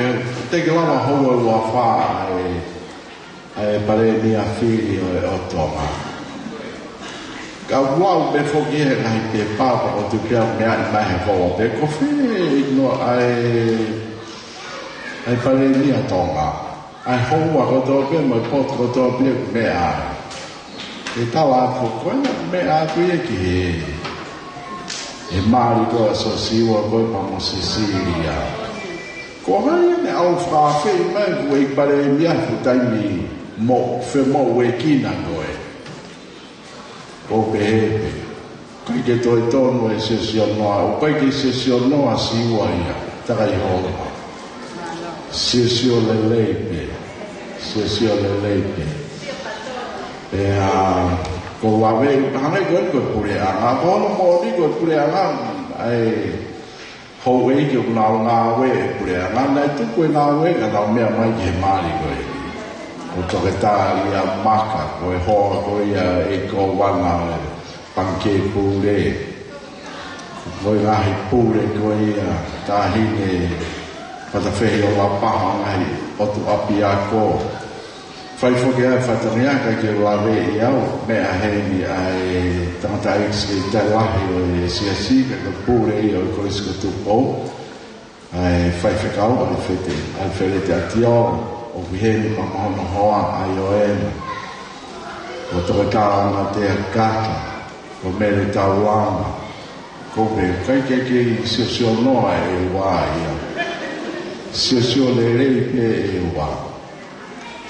te ke lava houa ua fā ʻa e ʻa e Palēmia fili ʻo e ʻOtua. Ka ʻoku ʻi ai pē foki he ngaahi pepa ʻoku tuku pē ʻo meʻa mai he koa pē ko fē ʻi noa ʻa e, ʻa e Palēmia Tonga. ʻA e houa kotoa pē mo e potu kotoa pē ʻoku meʻa ai. ʻE tala atu ko e meʻa atu ia ki he, he mali ko ē ʻa Siosiua ko ē pea mo Sisilia. Ko hai ʻene ʻalu fakaafeʻi mai ʻa e Palēmia he taimi mo femoʻuekina ko ē. ʻO pehē pē. ʻIkai ke toe tonu e Siosiua noa, ʻoku ʻikai ke Siosiua noa Siua ia. Takai holo. Siosio lelei pē. Siosio lelei pē. Pea, ko e vave, hangē ko e, ko e puleʻanga, ko hono moʻoni ko e puleʻanga, ʻa e, houʻeiki ʻoku nau ngāue he puleʻanga, naʻe tuku e ngāue ka nau meʻa mai ki he mali ko ē. Ko Toketā Lia Maka, ko e hoa ko ia ʻo e kōvana ʻo e Pangikē Pule. Ko e ngaahi pule ko ia, Taʻahine Fatafehi ʻo Lapaha, ngaahi ʻotu ʻapiako. Fai foki ʻa e fatongia ka ke lave ʻi au, meʻa heni ʻa e tangataʻeiki Sekelitali Lahi ʻo e Siasi, ka ko e pule ia ʻo e Kolisi ko Tupou. ʻA e faifekau, ʻa e fete, ʻa e Felete ʻAtiola, ʻoku ʻi heni pea mo hono hoa, ʻa Ioena. Ko Toketā Anatea Kata, ko Mele Taulanga. Ko pē, ʻikai ke kei Siosiua noa e ʻEua ia. Siosio lelei pē e ʻEua.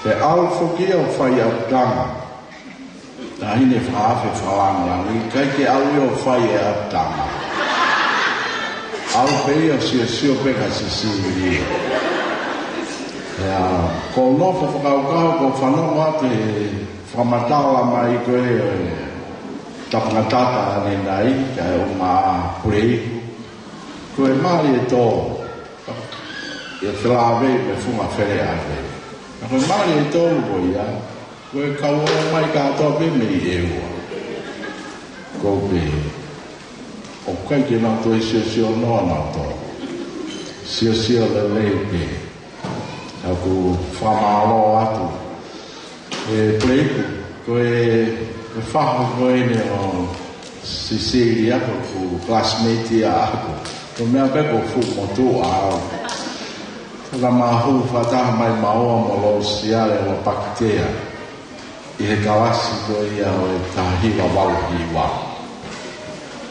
Pea ʻalu foki ia ʻo fai ʻapitanga. Taʻahine Fakaafe Fakalāngilangi, ʻikai ke ʻalu ia ʻo fai e ʻapitanga. ʻAlu pē ia ʻo siosio pē kia Sisilia. Pea, ko u nofo fakakaukau, ko u fanongo atu he fakamatala mai ko ē, ʻo e Tapangatapa ʻanenai, kae ʻumaʻā Puleiku. Ko e mali ʻe tolu. ʻE felāveʻi mo e funga feleʻave. Ka ko e mali ʻe tolu ko ia, ko e kau ō mai kātoa pē mei ʻEua. Ko u pehē, ʻoku ʻikai ke nau toe siosio noa nautolu. Siosio lelei pē. ʻOku ou fakamālō atu. ʻE Puleiku, ko e, ko e fahu ko eni ʻo Sisilia ko ʻeku classmate ia ʻaʻaku. Ko e meʻa pē ko e fuʻu motuʻa au. Ko ka ma hū fakataha mai maua mo Losiale ʻo Pakitea. ʻI he kalasi ko ia ʻo e taha hiva valu hiva.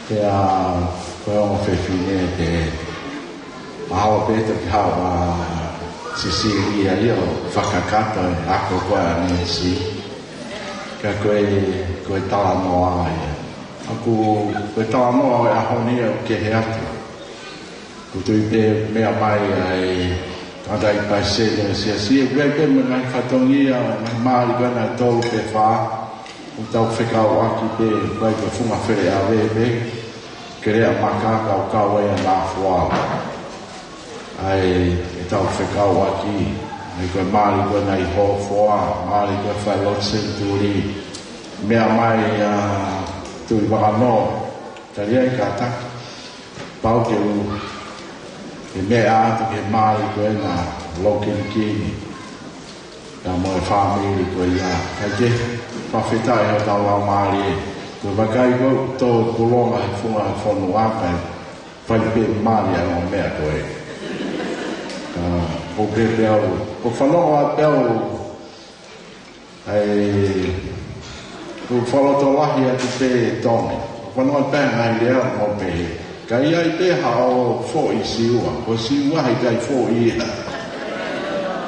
Pea ko e ongo fefine te Mahalo pē toki haʻu ʻa Sisilia ia ʻo fakakakato e ako ko ē ʻa Nisi. Ka ko e, ko e talanoa ia. ʻOku, ko e talanoa ʻo e ʻaho ni ʻoku kehe atu. ʻOku ou tui pē meʻa mai ʻa e tangataʻeiki palesiteni ʻo e siasi, ʻoku ʻi ai pē mo e ngaahi fatongia, ngaahi mali ko ē ʻe tolu pe fā, ʻoku tau fekauʻaki pē, ʻoku ʻi ai ko e funga feleʻave pē, Kelea Maka, kaukau ai ʻa Nafoa. ʻA e, ʻetau fekauʻaki, ʻa e ko e mali ko ē ʻi Hofoa, mali ko ē fai Lotu Senituli, meʻa mai ʻa Tuʻivakanō, tali ai kātaki, pau ke u, ke meʻa atu ki he mali ko ē ʻa Lokinikini. Ka mo e fāmili ko ia. Kae kehe, fakafetaʻi hotau laumālie. Ko e vakai ko ē, tō e pulonga he funga fonua kae fai pē mali ʻa e ongo meʻa ko ē. Ka, ko u pehē pē au, ko u fanongo atu pē au, ʻa e, ko u fakalotolahi atu pē Tongi. Ko u fanongo atu pē ngaahi lea mo pehē. Ka ʻi ai pē haʻo foʻi Siua, ko Siua heʻikai foʻi ia.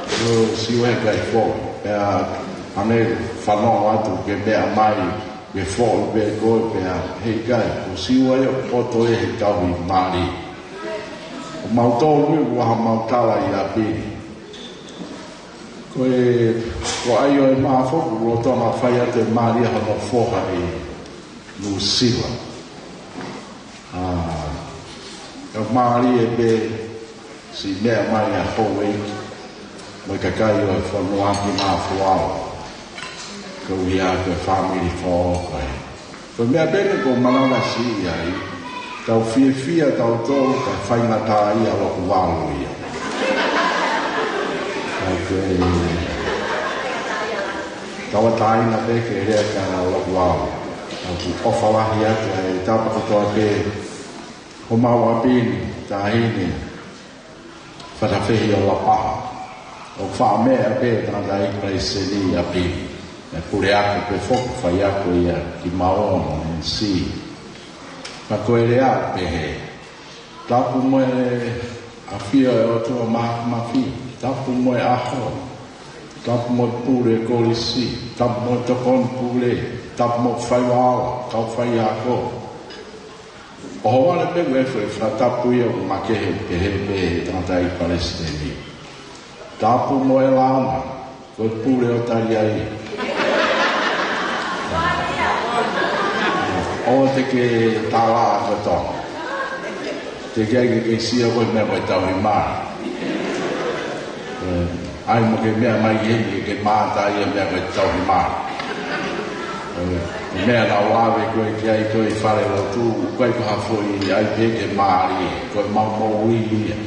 Ko Siua heʻikai foʻi. Pea ʻanai fanongo atu ke meʻa mai, ke foʻi pē koe pea heʻikai. Ko Siua ia ʻoku poto ia he tauhi mali. Ko mautolu ʻi ʻuha mau tala ʻi ʻapi ni. Ko e, ko ʻAio ʻe Mafoku lolotonga fai atu e mali ʻa hono foha ʻi Nuʻusila. ʻA, ʻe mālie pē siʻi meʻa mai ʻa Houʻeiki mo e kakai ʻo e fonua ki Mafoku. Ko ia ko e fāmili foʻou ko ē. Ko e meʻa pē ʻoku ou manavasiʻi ai, tau fiefia tautolu ka faingataʻaʻia ʻa Lokuvalu ia. Ka ko e tauʻatāina pē ke lea kia Lokuvalu. ʻOku ʻofa lahi atu e tapa kotoa pē homau ʻapi ni, taʻahine Fatafehi ʻo Lapaha. ʻOku faʻa meʻa pē tangataʻeiki palesiteni ʻapi ni. ʻE puleako pē foki faiako ia ki Maʻono, M C. Ka ko e lea pehē. Tapu mo e ʻafio ʻa e ʻOtua Māfimafi. Tapu mo e ʻaho. Tapu mo e pule kolisi. Tapu mo e tokoni pule. Tapu mo e faiva ʻo e kau faiako. ʻOho vale pē ʻoku ʻi ai e foʻi fakatapu ia ʻoku makehe pehē pē he tangataʻeiki palesiteni. Tapu mo e launa, ko e pule ʻo tali ai. ʻOua te ke tala ʻa kotoa. Teʻeki ai ke ke sio ko e meʻa ko e tauhi mali. ʻE, ʻai mo ke meʻa mai heni ke ke mātā ia meʻa ko e tauhi mali. ʻE, meʻa naʻa ku lave ko ē ki ai ko e fale lotu, ʻoku ʻikai ko ha foʻi ʻai pē ke mali, ko e mau moʻui ia.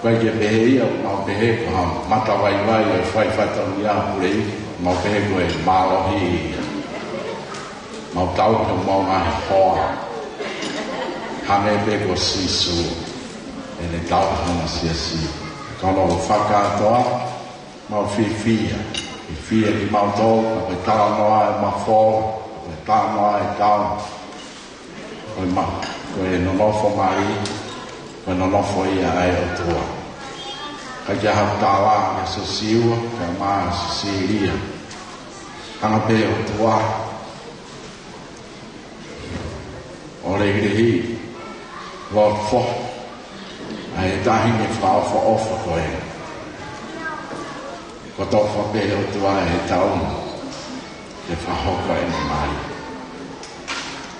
ʻIkai ke pehē ia, mau pehē ko ha matavaivai ʻo e fai fatongia pule ia, mau pehē ko e mālohi ia. Mau tauhi homau ngaahi hoa. Hangē pē ko Sīsū, ʻene tauhi hono siasi. Ka ʻoku ou fakakātoa, mau fiefia. Fiefia kimautolu, ka ko e talanoa ʻe Mafola, ka ko e talanoa ʻe Tau. Ko e ma-, ko e nonofo mali, ko e nonofo ia ʻa e ʻOtua. ʻIkai ke ʻi ai ha tala ʻa Siosiua, kae ʻumaʻā Sisīlia. Hanga pē ʻOtua ʻo lehilehi, ʻo foha ʻa e taʻahine fakaʻofoʻofa ko ē. Kotofa pē ʻOtua he taʻu ni, ke fakahoko ʻene mali.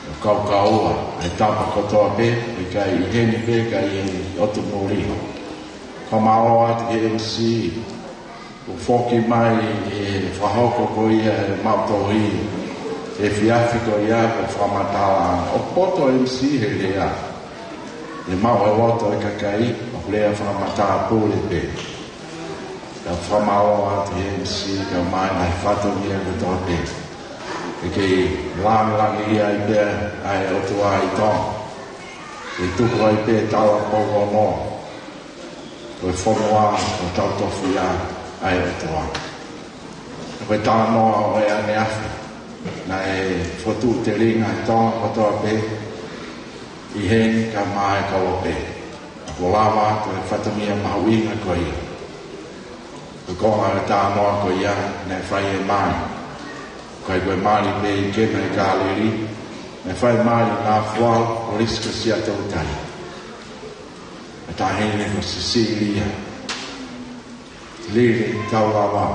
ʻO kaukaua ʻa e tapa kotoa pē, ʻikai ʻi heni pē, ka ʻi ʻOtu Muli. Ka mau ō atu ki he M C, ʻo foki mai ʻe fakahoko ko ia ʻe mautolu ʻi he efiafi ko ia ko e fakamatala. ʻOku poto M C he lea. ʻE maʻu e loto e kakai, ʻoku lea fakamatala pule pē. Ka fakamālō atu he M C, kae ʻumaʻā e ngaahi fatongia kotoa pē. ʻE kei langilangiʻia ai pē ʻa e ʻOtua ʻi Tonga. ʻE tuku ai pē talavou ono. Ko e fonua, ko e tautofu ia ʻa e ʻOtua. Ko e talanoa ʻo e ʻaneafi, naʻe fokotuʻu telinga ʻa Tonga kotoa pē, ʻi heni kae ʻumaʻā e kau ope. Kuo lava atu e fatongia mahuʻinga ko ia. Ko e konga e talanoa ko ia, naʻe fai e mali. ʻIkai ko e mali pē ʻi Kena ʻi Kāleli, naʻe fai e mali ʻi Nafualu, Kolisi ko Siaʻatoutai. ʻA e taʻahine ko Sisīlia Lili Taulava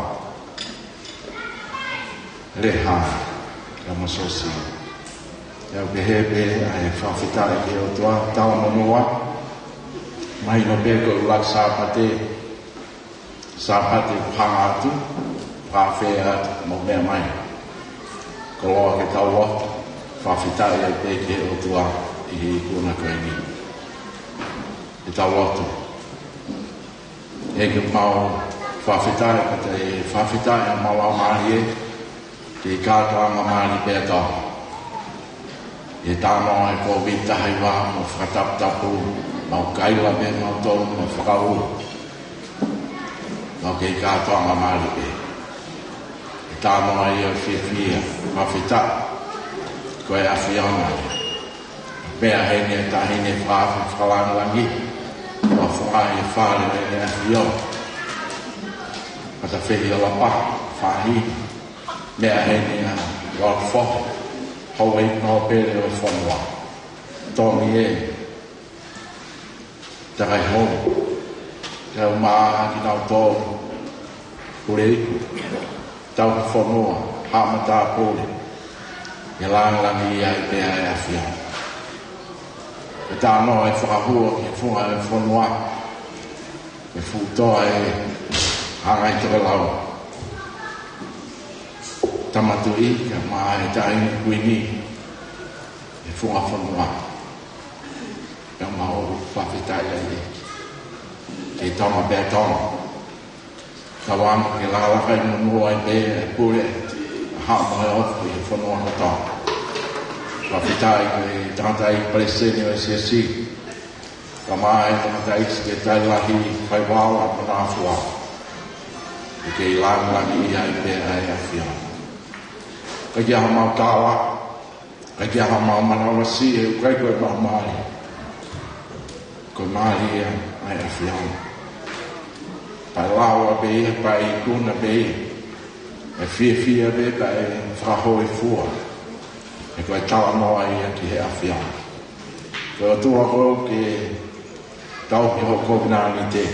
Leha Kamososi. ʻE au pehē pē ʻa e fakafetaʻi ki he ʻOtua, talamonū. Mahino pē ko e ʻuluaki Sāpate, Sāpate kuo hanga atu, fakafeʻao atu, mou meʻa mai. Koloa ke tau lotu, fakafetaʻi ai pē ki he ʻOtua ʻi he ikuna ko eni. Ke tau lotu. ʻEiki, mau fakafetaʻi, ka te fakafetaʻi ʻa mau laumālie, ke kātoanga mali pē ʻa Tonga. ʻI he talanoa e Kōviti taha hiva mo fakataputapu, mau kaila pē mautolu mo fakaʻuli. Mau kei kātoanga mali pē. ʻI he talanoa ia ʻo e fiefia, fakafetaʻi, ko e ʻAfiona ia. Meʻa heni ʻa e taʻahine fakaafe fakalāngilangi, ʻo fakaʻaongaʻi e fale ʻo ʻEne ʻAfio. Matafehi ʻo Lapa, faʻahine. Meʻa heni ʻa Lord Fohe, Houʻeiki Nōpele ʻo e fonua. Tōmie Takaiholo, kae ʻumaʻā kinautolu, Puleiku, Tauhi Fonua, Haʻa Matāpule, ke lāngilangiʻia ai pē ʻa e ʻAfio. Ke tānoa e fakahua ki he funga ʻo e fonua, ke fuʻu toʻa e anga ʻi tokelau. Tama Tuʻi, kae ʻumaʻā e Taʻahine Kuini, e funga fonua. Pea mau fakafetaʻi ai ē. Ke tama pea tama. Tauange ke lakalaka ʻi muʻa ai pē e pule, ʻa Haʻa Moheofo ʻi he fonua kotoa. Fakafetaʻi ko e tangataʻeiki palesiteni ʻo e siasi. Kae ʻumaʻā e tangataʻeiki sekelitali lahi Faivaola Manaʻofoa. ʻOku kei lāngilangiʻia ai pē ʻa e ʻAfio. ʻIkai ke ʻi ai haʻamau tala, ʻikai ke ʻi ai haʻamau manavasiʻi, he ʻoku ʻikai ko ʻemau mali. Ko e mali ia ʻa e ʻAfio. Pea ʻe lava pē ia, pea ʻe ikuna pē ia. ʻE fiefia pē, pea ʻe fakahōifua. He ko e talanoa ia ki he ʻAfio. Ko e ʻOtua ʻoku ke tauhi hoʻo kovinānite.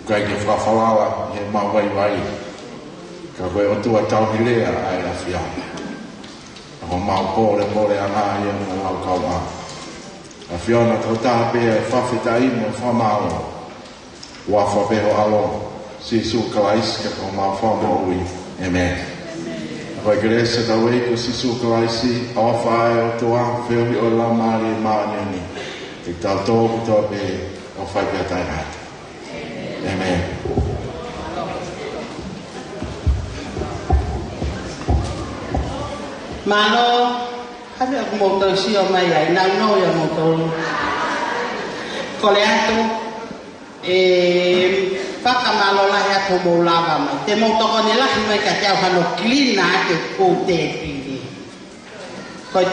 ʻIkai ke fakafalala ʻi heʻemau vaivai. Ka ko e ʻOtua tauhi lea ʻa e ʻAfio. Ka ko homau pōlepole ʻa e ngaahi ʻo homau laukau ʻa. ʻAfiona, tokotaha pē ʻa e fakafetaʻi mo e fakamālō. ʻI he huafa pē ho ʻAlo, Sīsū Kalaisi, ko homau Fakamoʻui. ʻĒmeni. Ko e kelesi ʻa hotau ʻEiki ko Sīsū Kalaisi, ʻofa ʻa e ʻOtua, feohi ʻo e Laumālie Māʻoniʻoni, ʻiate kitautolu kotoa pē, ʻo fai pē ʻa taʻengata. ʻĒmeni. Mālō, hale ʻoku mou toe sio mai ai, nau nau ia mou tolu. Kole atu, ʻe fakamālō lahi atu hoʻomou lava mai. Te mou tokoni lahi mai kiate au hano kilina ʻaki e tēpile. Ko e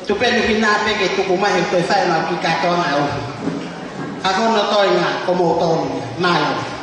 tupenu hina pē ke tuku mai he toe fai mau ki katoa na au. Ka ko hono toenga ko mou tolu ia. Mālō.